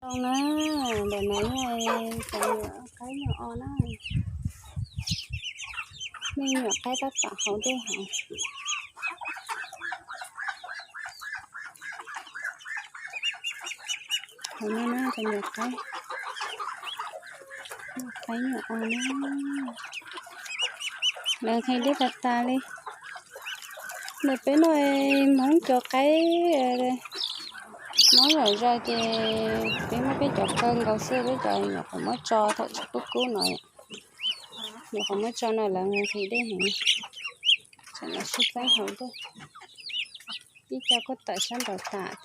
Zoo na, ntawm no yog cov nyuam qaib nyuam os na. Nej nyuam qaib tab tom haus dej hauv. Hauv no na cov nyuam qaib, nyuam qaib nyuam os na. Lawv nqhis dej tas tas li. Ntawm peb no Hmoob cov qaib mob zom zaws ces peb muab peb cov kaw nkaus xwb, peb cov nyuam qhuav muab tso thaum tsis kub kub no. Nyuam qhuav muab tso no lawv nqhis dej heev. Tsam no sib txeeb haus dej. Ib co kuj tawm sab nraud tas thiab.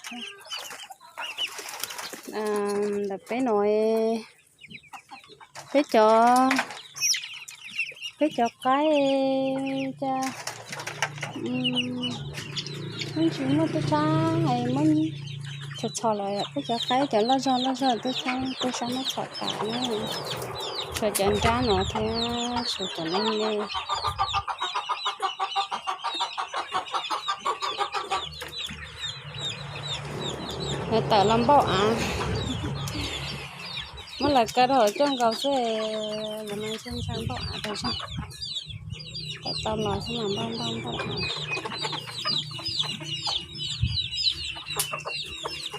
Ntawm peb no, peb cov, peb cov qaib cas, mm, tsis muaj tub sab, muab txhos txhos los peb cov qaib cov loj zog loj zog tub sab, tub sab muab txhom tas na. Tshuav cov nrab no thiab tshuav cov me me. Lawv tawm los npauj av. Muab lawv kaw rau hauv coj nkaus xwb, lawv mas ntshe ntshai npauj av tas zog. Tawm tau los xwb mas npauj npauj npauj av.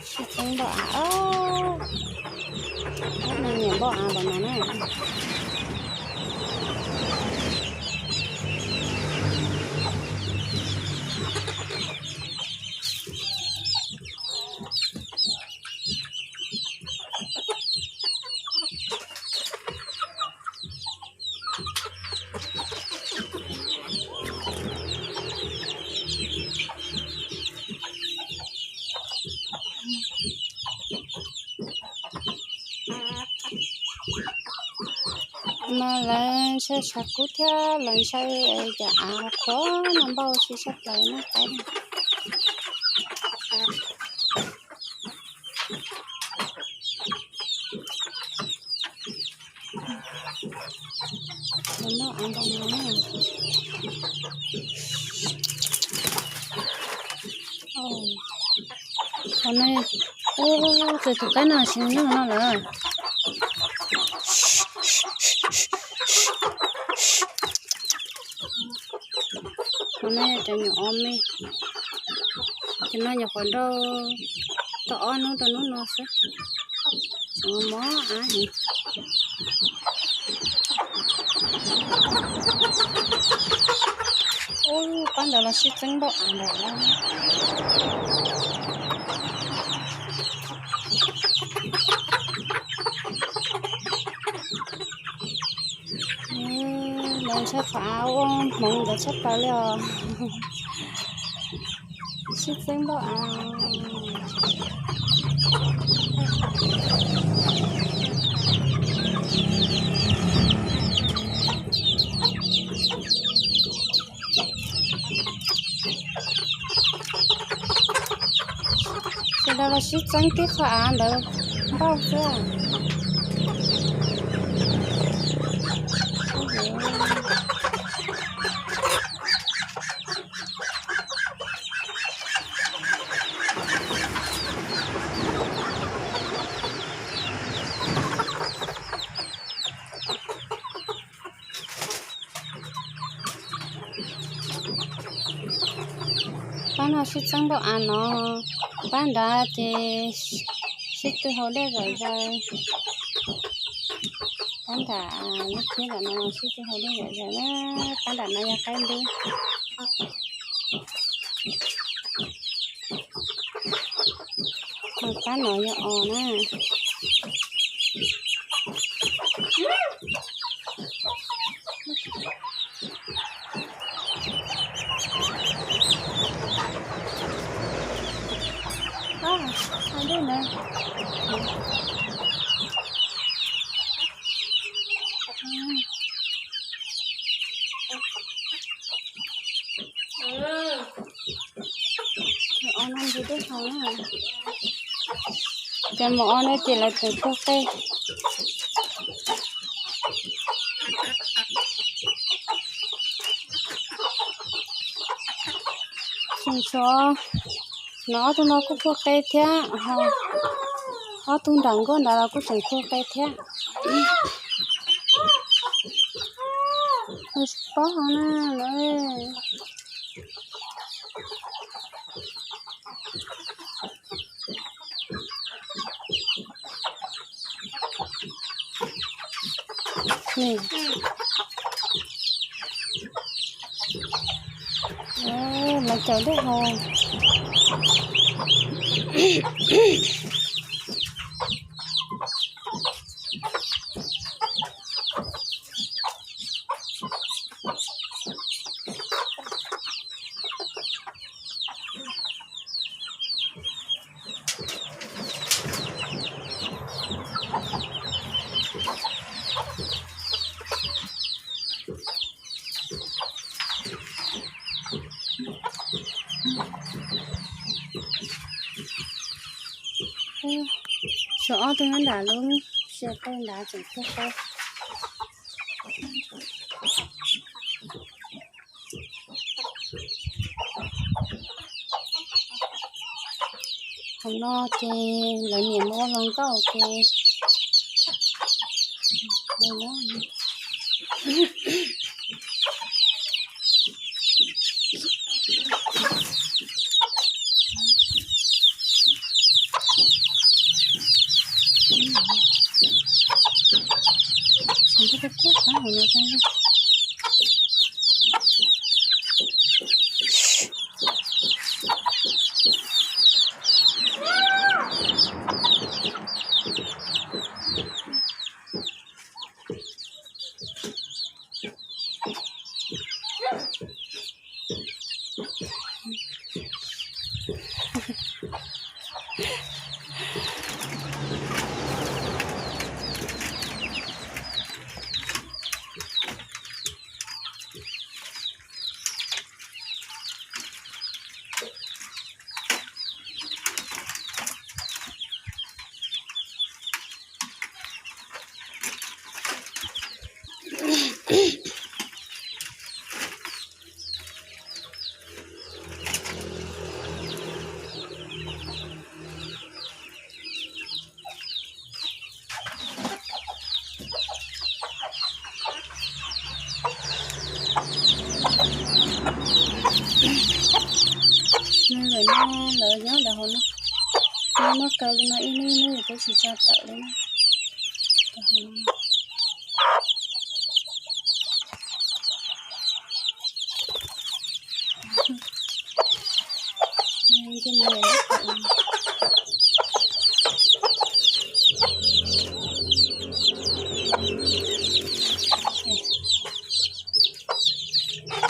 Sib txeeb npauj av os. Ob me nyuam npauj av npaum no na. No lawv ntshai tshav kub thiab lawv ntshai cov av qhuav no npauj sib sab plaws noj qaib. Qhov no, tus qaib no tsis nyob no lawm. Qhov no yog cov nyuam os me. Cov no nyuam qhuav nrau tau ob hnub rau hnub no xwb. Tseem mob av heev. Ub, pab ntawd los sib txeeb npauj av ntawd. Lawv ntshai qhov av ua hmoov ntawd tshaj plaws li os. Sib txeeb npauj av. Sawv daws los sib txeeb tib qho av ntawd npauj xwb. Pab no sib txeeb npauj av no, pab nrad ces sib tw haus dej zom zaws. Pab nram lub tsheb nram no sib tw haus dej zom zaws na, pab nram no yog qaib ntub. Pab no yog os na. Cov maum os no ces lawv twb puag qe. Tseem tshuav no ob tug no kuj puag qe thiab ho. Ob tug nram nkoj nrad los kuj tseem kua qe thiab. Nws tsis paub hov na lawm. Lawv caum dej haus. Tshuav ob tug nyob nram lub sia qeej nrad tseem kua qe. Qhov no ces lawv niam muab ua hluas nkauj ces Lawv nyob ntawm hauv no, muab kaw li no ib hnub ib hnub peb tsis tso tawm li na.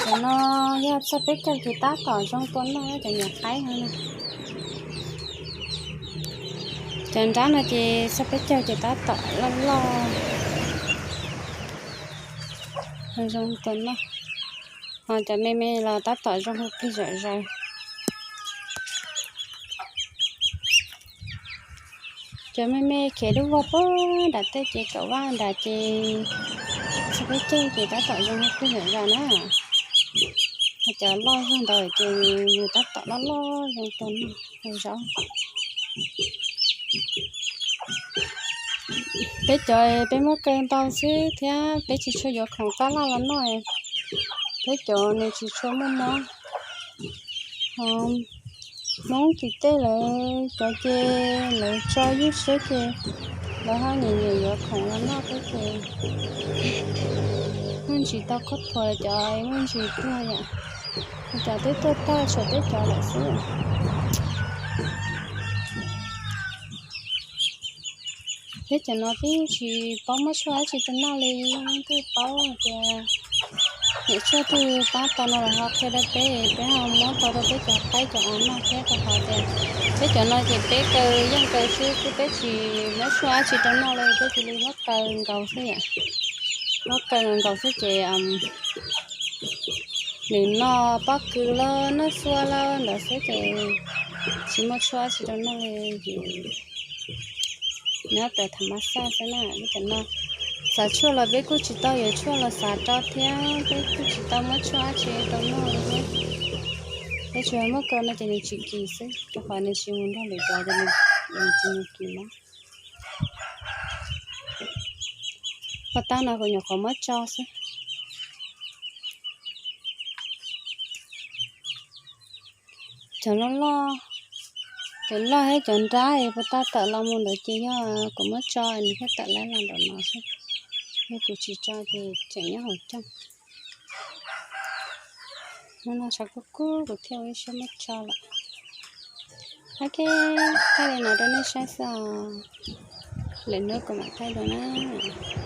Cov no yog txog peb caug ces tab tom zoo tua noj cov niam qaib no na. Cov nrab no ces txog peb caug ces tab tom loj loj zoo tua noj. Ho cov me me los tab tom zoo hu plig zom zaws. Cov me me khiav dub vog pem nram tej ces kaum vaj nram ces txog peb caug ces tab tom zoo hu plig zom zaws na. Ho cov loj zog ntawd ces nws tab tom loj loj zoo tua noj hu zaub. Peb cov peb muab kaw ntau xwb thiab peb tsis tshua yuav khoom qab laj los noj. Peb cov nws tsis tshua muaj mob. Hmoob tim tej lawv cov ces lawv tso ywj siab ces lawv ho nyiam nyiam yuav khoom los noj peb ces muaj ntsis tau qhuab qhuas cov muaj ntsis tuag yom. Cov twb tuag tag tshuav peb cov lawm xwb. Peb cov no twb tsis paub muab tshuaj dab tsi rau noj li, leej twg paub hais tias niam tshuaj twg pab tau no los ho qhia rau peb, peb ho muab tau rau peb cov qaib cov os noj thiab, rau qhov tias peb cov no ces peb kaw yeej kaw xwb, twb peb tsis muab tshuaj dab tsi rau noj li, peb cia li muab kaw nkaus xwb yom. Muab kaw nkaus xwb ces nws noj pob kws los noj xua los ntawd xwb ces tsis muaj tshuaj dab tsi rau noj li. Nyob raws tham mas xaj xwb na, peb cov no xav tshuaj los peb kuj tsis tau yuav tshuaj los xav rau thiab, peb kuj tsis tau muab tshuaj dab tsi rau noj li thiab. Peb tsuas muab kaw no ces nws tsis kis xwb, rau qhov nws tsis mus nrog lwm cov ces nws tsis mus kis na. Paj tab no kuv nyuam qhuav muab tso xwb. Cov loj loj, cov loj thiab cov nrab es paj tab tawm los mus ntawd ces yog kuv muab tso nws thiaj tawm los ntawm no xwb. Yog kuv tsis tso ces tseem nyob hauv cooj. Hnub no tshav kub kub kuv thiaj ua ib siab muab tso lawm. Ok, thaij li no rau nej saib xwb os. Lwm hnub kuv mam thaij dua na.